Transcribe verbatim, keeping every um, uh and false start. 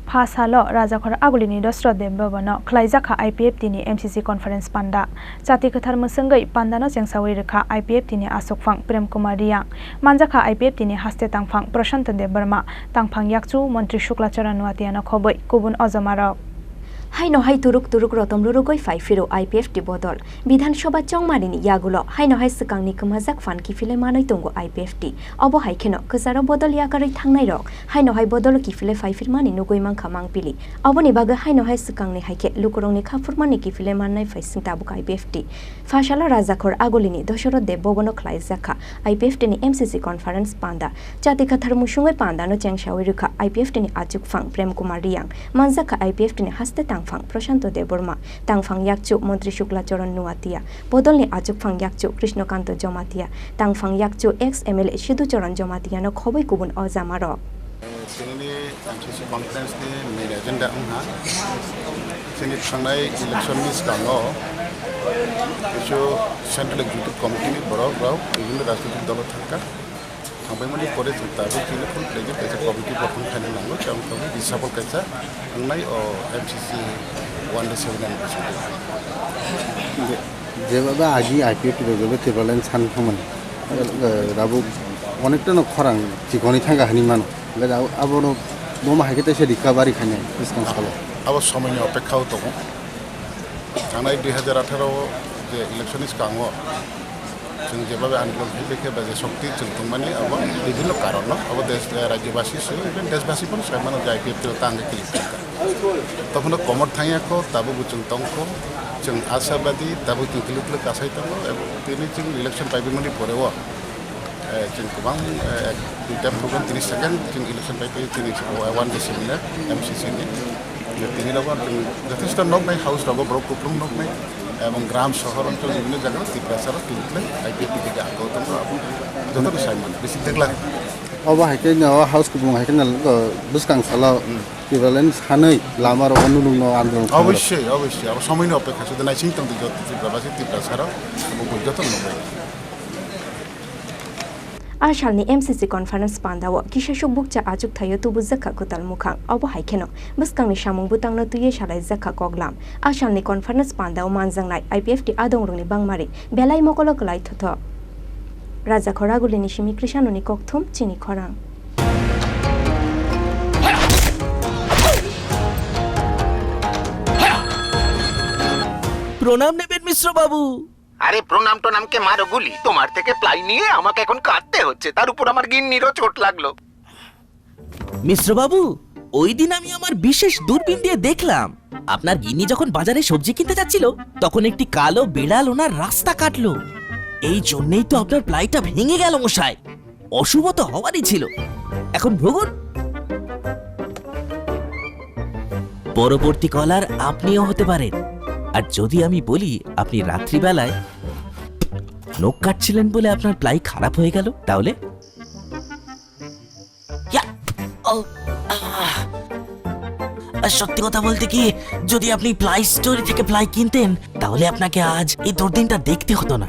Pha salo Rajakhor Agulini Dosro Deb Bhabono khwlaijakha I P F T ni M C C conference panda. Chati kwthar mwswngwi pandano chengsawi rwkha I P F T ni achukphang Prem Kumar Riyang. Manjakha I P F T ni haste tangphang Prashant Debbarma, tangphang yakchu montri Shukla Charan Nuatiano khobwi kubun ojomarok. Haino hai turuk turuk rotom rurugwi phai phiro I P F T bodol. Bidhan Sabha chongmarini yagulo haino hai swkangni kwmajak phan kiphilwi manwi tongo I P F T. Obo hai kheno kwcharo bodol yakarwi thangnairok haino hai bodolo kiphilwi phai phirmani nugwi mankha mangpili. Oboni bagwi haino hai swkangni hai khe lukurokni kha phurmani kiphilwi mannai phaising tabuk I P F T. Phasalo Rajakhor Agulini Dosoroth Deb Bhabono khwlaijakha I P F T ni M C C conference panda. Chati kwthar musungwi pandano chengsawi rwkha I P F T ni achukphang Prem Kumar Riyang, manjakha I P F T ni haste tangphang Prashanto Debbarma, tangphang yakchu montri Shukla Charan Nuatia, bodolni achukphang yakchu Krishnakanto Jamatia, tangphang yakchu ex M L A Sidhu Charan Jamatiano khobwi kubun ojamarok. Chinini M C C conference ni main agenda wngkha chini thangnai election ni swkango kisu Central Executive Committee ni borok rok bibhinno rajnitik dolo thangkha. Thangpaimani pore chwng tabuk chini full fledged kaisa committee gothon khaina nango, tei ang tabuk reshuffle kaisa wngnai o M C C one day seminar ni bisingtwi. Je-, jeba ba agi I P F T rok jeba Tipraland san thangmani. Eh, abo onekta no khorang chikoni thangkha hinwi mano. Hingkhe abo, abono bomo hai khe teisa recovery khainai bwskang salo. Abo somoini opekha o tongo. Thangnai dui hajar atharo o je election ni swkango chwng jebabe andolon khailai khe ba je shokti chwng tongmani abo bibhinno karon no abo desh, eh, rajyobasi se even deshbasi phano sai mano je I P F T o tang khe kilik thangkha. Tongphano komor thangya kho, tabukbo chwng tongkho, chwng ashabadi, tabuk chwng twlwk twlwk kasai tongo, ebong tini chwng election paibimani poreo, eh, chwng kwbang, eh, ek duita program tini second chwng election paipai tini one day seminar M C C ni. Tini rogo chwng jothesto noknai, house rogo borok kuplung noknai, ebong gram sohor onchol bibhinno jaga o Tiprasa rok twlwk twlwk I P F T theke ako tongo, abo jotono sai mano, bisi twlwk. Obo hai khe no, house kuplung hai khe no, bwskang salo. Hmm. Tipraland sanwi lama rok nunung no andolon khainai rok. Obossoi, obossoi. Abo somoini opekha, sudu naising tongdi joto Tiprabasi, Tiprasa rok, abo bo joto nungbai. A salni M C C conference pandao kisa suk bukcha achuk thaio tubujakha kwtal mukhang. Obo hai kheno bwskangni samung bwtangno twiwi salaijakha koklam. A salni conference pandao manjaknai I P F T adongrokni bangmari belai mokolo kwlai thothok. Raja Khoragulini simi Krishanoni kokthum chini khorang. প্রণাম নেবেন মিশ্র বাবু। আরে প্রণাম টনামকে মারো গুলি, তোমার থেকে প্লাই নিয়ে আমাকে এখন কাঁদতে হচ্ছে, তার উপর আমার গিন্নিরও চোট লাগলো। মিশ্র বাবু, ওই দিন আমি আমার বিশেষ দূরবীন দিয়ে দেখলাম, আপনার গিন্নি যখন বাজারে সবজি কিনতে যাচ্ছিল, তখন একটি কালো বিড়াল ওনার রাস্তা কাটলো। এই জন্যই তো আপনার প্লাইটা ভেঙে গেল মশাই। অশুভ তো হওয়ারই ছিল। এখন ভুগুন। পরবর্তী কলার আপনিও হতে পারেন। আর যদি আমি বলি আপনি রাত্রিবেলায় নখ কাটছিলেন বলে আপনার প্লাই খারাপ হয়ে গেল, তাহলে? ইয়া! ও, আহ! আর সত্যি কথা বলতে কি, যদি আপনি প্লাই স্টোরে থেকে প্লাই কিনতেন, তাহলে আপনাকে আজ এই দুর্দিনটা দেখতে হতো না।